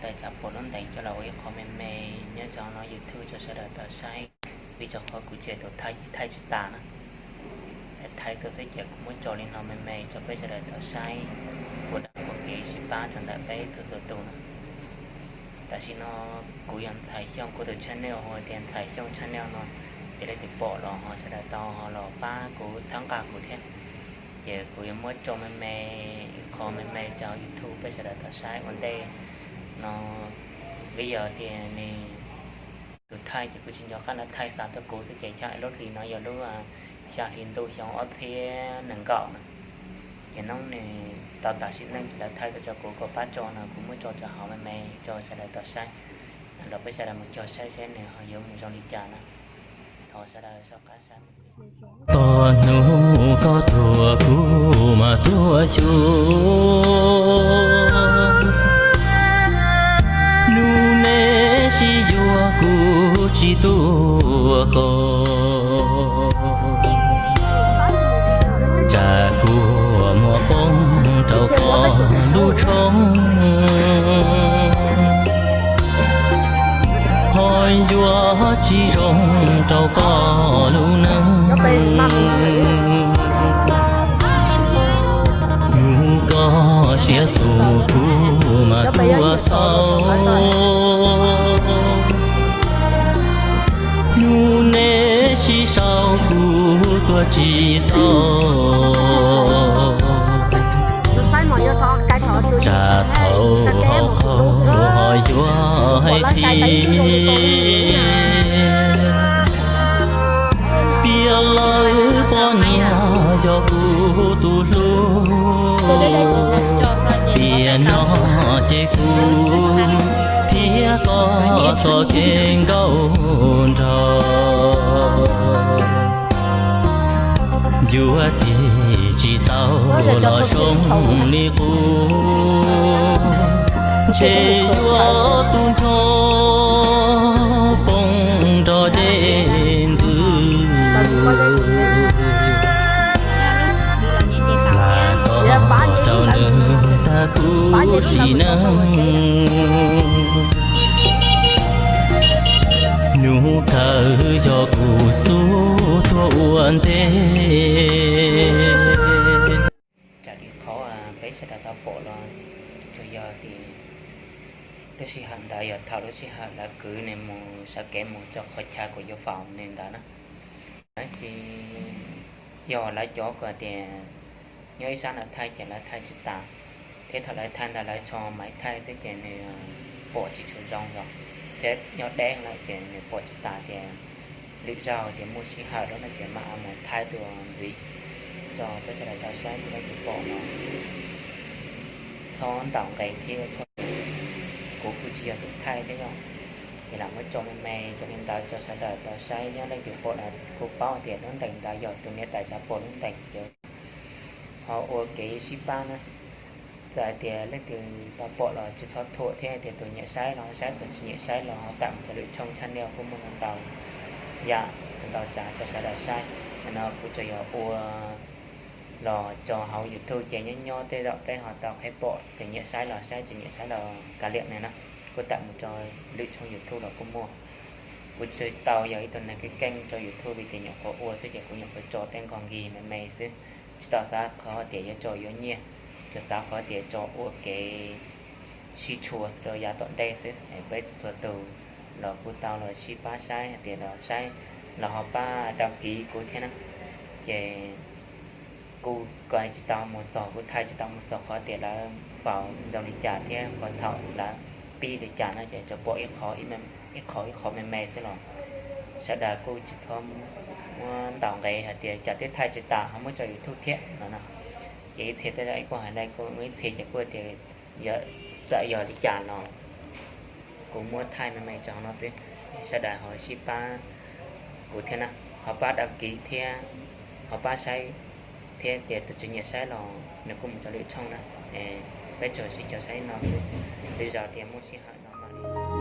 Tawm tshav puam lub ntees coj los ua ib qho me me nyob rau no YouTube rau sawv daws tau saib, vim rau qhov kuv tseem tus thaij ces thaij tsis tas na. Thaij tuaj xwb ces kuv muab tso li no me me rau peb sawv daws tau saib, ua dab ua kev sib pab rau ntawm peb txhua txhua tus na. Tam sim no kuv yog Ntxhais Xyooj, kuv tus channel hu tias Ntxhais Xyooj channel no, ces leej twg pom los ho sawv daws tau ho los pab kuv txhawb nqa kuv thiab. Ces kuv yuav muab tso me me, ib qho me me rau YouTube peb sawv daws tau saib ua ntej no. Vim yog tias nws tus thaij ces kuv tsis nco qab nws thaij xa tuaj kuv xwb ces chaw lub hli no yog lub xya hli ntuj xyoo ob txhiab nees nkaum na. Ces hnub nws tau tas sim neej ces lawv thaij tuaj rau kuv kom pab tso no kuv muab tso rau hauv me me rau sawv daws tau saib, los peb sawv daws mus cog saib seb nws ho yuav mus zoo li cas na. Thov sawv daws soj qab saib. Txog hnub koj tuag kuv mam tuaj xyuas, hnub neb sib yuav kuv tsis tuaj koj, tsam kua muag poob rau koj lub tshoob, ho yuav tsis zoo rau koj lub neej. Hnub koj siav tus kuv mam tuaj xauj, hnub neb sib sau kuv tuaj tsis tau, tsam thaum hauv qhov ho yuav hais tias tiag lawm poj niam yog kuv tus hlub, tiam no ces kuv thiab koj txoj kev nkauj nraug, yuav tig tsis tau los zoo li qub, ntshe yuav tu nrho poob nrog dej ntws. Lam tos rau nws tag kuv sim neej, hnub kawg yog kuv xub tuag ua ntej. Raws li qhov peb sawv daws tau pom los, tsuas yog tias lub sij hawm ntawd yog thaum lub sij hawm lawv kwv nws mus sawv kev mus rau qhov chaw kuv yuav faus nws ntawd na. Lawv tsis, yog lawv cov kuv tias nyob ib sab no thaij ces lawv thaij tsis tas, thiab thaum lawv thaij ntawd lawv tso maiv thaij xwb ces nws pom tsis tshua zoo los, thiab nyob deb lawm ces nws pom tsis tas tias lwm zaug tias muaj sij hawm lawm no ces mam mus thaij dua ntxiv rau peb sawv daws tau saib thiab leej twg pom los txhob ntaus nqe thiab txhob, kuv kuj tsis yog tus thaij thiab yom, ces lam muab tso me me rau li ntawd rau sawv daws tau saib, nyob leej twg pom los kuj paub tias lub ntees ntawd yog tus niam tais tsav pom lub ntees ces ho ua kev sib pab na. Txawm hais tias leej twg tau pom los tsis txhob thuam thiab, tias tus nyiam saib los saib, tus tsis nyiam saib los ho tam mus rau lwm tshooj tshaj niaj kuj muaj ntau yam ntau tsav rau sawv daws saib. Nim no kuv tsuas yog ua los tso hauv YouTube ces nyob nyob tej zaum peb ho tau qheb pom, tus nyiam saib los saib, tsis nyiam saib los kav liam nws na. Kuj tam mus rau lwm tshooj YouTube los kuj muaj. Kuv tsuas tau yog ib tug neeg keej keej rau YouTube vim tias nyuam qhuav ua xwb ces kuv nyuam qhuav tso tej nkog nkig me me xwb, tsis tau xav qhov tias yuav tso yuav nyiaj, tsuas xav qhov tias tso ua kev sib tshuam rau yav tom ntej xwb. Peb txhua txhua tus los kuj tau los sib pab saib hais tias los saib, los ho pab dab kiv kuv thiab na. Ces kuj tsis tau mus txog, kuv thaij tsis tau mus txog qhov tias lawv faus zoo li cas thiab qhov thaum lawv pib li cas no ces tsuas pom ib qho ib qho me me xwb los sawv daws kuj tsis txhob muab ntaus nqe hais tias cas twb thaij tsis tas ho muab tso YouTube thiab no na. Ces ib txhia tej zaum kuj hais li kuj muaj ib txhia ces kuj tias txawm yog li cas los kuv muab thaij me me rau no xwb, sawv daws ho sib pab kuv thiab na, ho pab dab kiv thiab, ho pab saib thiab, tias tus tsis nyiam saib los nws kuj mus rau lwm tshooj na. Peb tsuas sib cog saib no xwb, lwm zaus tias muaj sij hawm no mam li